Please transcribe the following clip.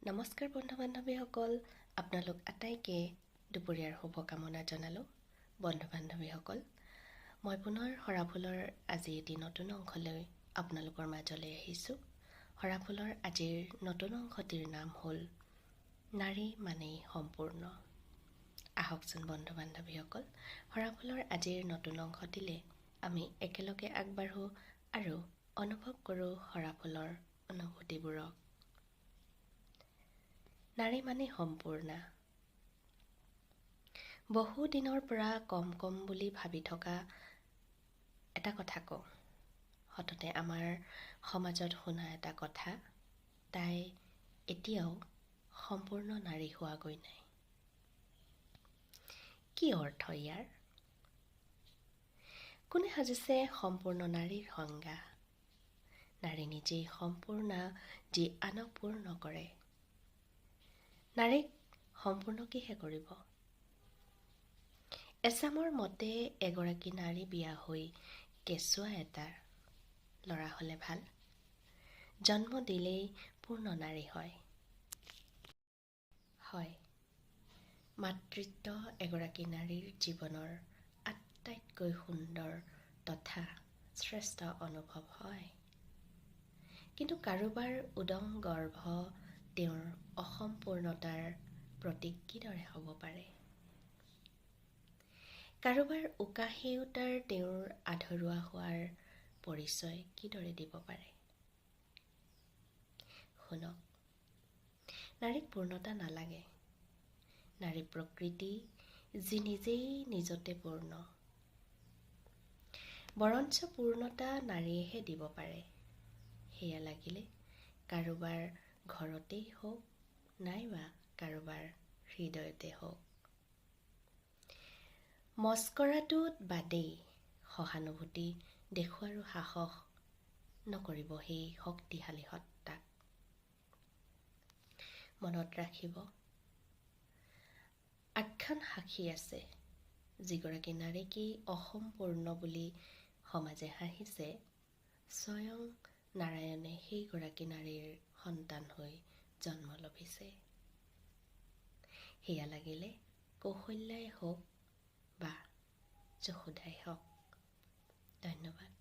নমস্কাৰ বন্ধু বান্ধৱীসকল, আপোনালোক আটাইকে দুপৰীয়াৰ শুভকামনা জনালোঁ। বন্ধু বান্ধৱীসকল, মই পুনৰ সৰাফুলৰ আজি এটি নতুন অংশলৈ আপোনালোকৰ মাজলৈ আহিছোঁ। সৰাফুলৰ আজিৰ নতুন অংশটিৰ নাম হ'ল নাৰী মানেই সম্পূৰ্ণ। আহকচোন বন্ধু বান্ধৱীসকল, সৰাফুলৰ আজিৰ নতুন অংশটিলৈ আমি একেলগে আগবাঢ়োঁ আৰু অনুভৱ কৰোঁ সৰাফুলৰ অনুভূতিবোৰক। নাৰী মানে সম্পূৰ্ণা। বহু দিনৰ পৰা কম কম বুলি ভাবি থকা এটা কথা কওঁ, সততে আমাৰ সমাজত শুনা এটা কথা, তাই এতিয়াও সম্পূৰ্ণ নাৰী হোৱাগৈ নাই। কি অৰ্থ ইয়াৰ? কোনে সাজিছে সম্পূৰ্ণ নাৰীৰ সংজ্ঞা? নাৰী নিজেই সম্পূৰ্ণা, যি আনক পূৰ্ণ কৰে। নাৰীক সম্পূৰ্ণ কিহে কৰিব? এচামৰ মতে এগৰাকী নাৰী বিয়া হৈ কেঁচুৱা এটাৰ ল'ৰা হ'লে ভাল, জন্ম দিলেই পূৰ্ণ নাৰী হয়। হয়, মাতৃত্ব এগৰাকী নাৰীৰ জীৱনৰ আটাইতকৈ সুন্দৰ তথা শ্ৰেষ্ঠ অনুভৱ হয়। কিন্তু কাৰোবাৰ উদং গৰ্ভ তেওঁৰ অসম্পূৰ্ণতাৰ প্ৰতীক কিদৰে হ'ব পাৰে? কাৰোবাৰ উকা সেউতাৰ তেওঁৰ আধৰুৱা হোৱাৰ পৰিচয় কিদৰে দিব পাৰে? শুনক, নাৰীক পূৰ্ণতা নালাগে। নাৰী প্ৰকৃতি যি নিজেই নিজতে পূৰ্ণ। বৰঞ্চ পূৰ্ণতা নাৰীয়েহে দিব পাৰে, সেয়া লাগিলে কাৰোবাৰ ঘৰতেই হওক নাইবা কাৰোবাৰ হৃদয়তে হওক। মস্কৰাটোত বাদেই, সহানুভূতি দেখুৱাৰো সাহস নকৰিব সেই শক্তিশালী সত্তাক। মনত ৰাখিব, আখ্যান সাক্ষী আছে, যিগৰাকী নাৰীকেই অসম্পূৰ্ণ বুলি সমাজে হাঁহিছে, স্বয়ং নাৰায়ণে সেইগৰাকী নাৰীৰ সন্তান হৈ জন্ম লভিছে। সেয়া লাগিলে কৌশল্যাই হওক বা যশোদাই হওক। ধন্যবাদ।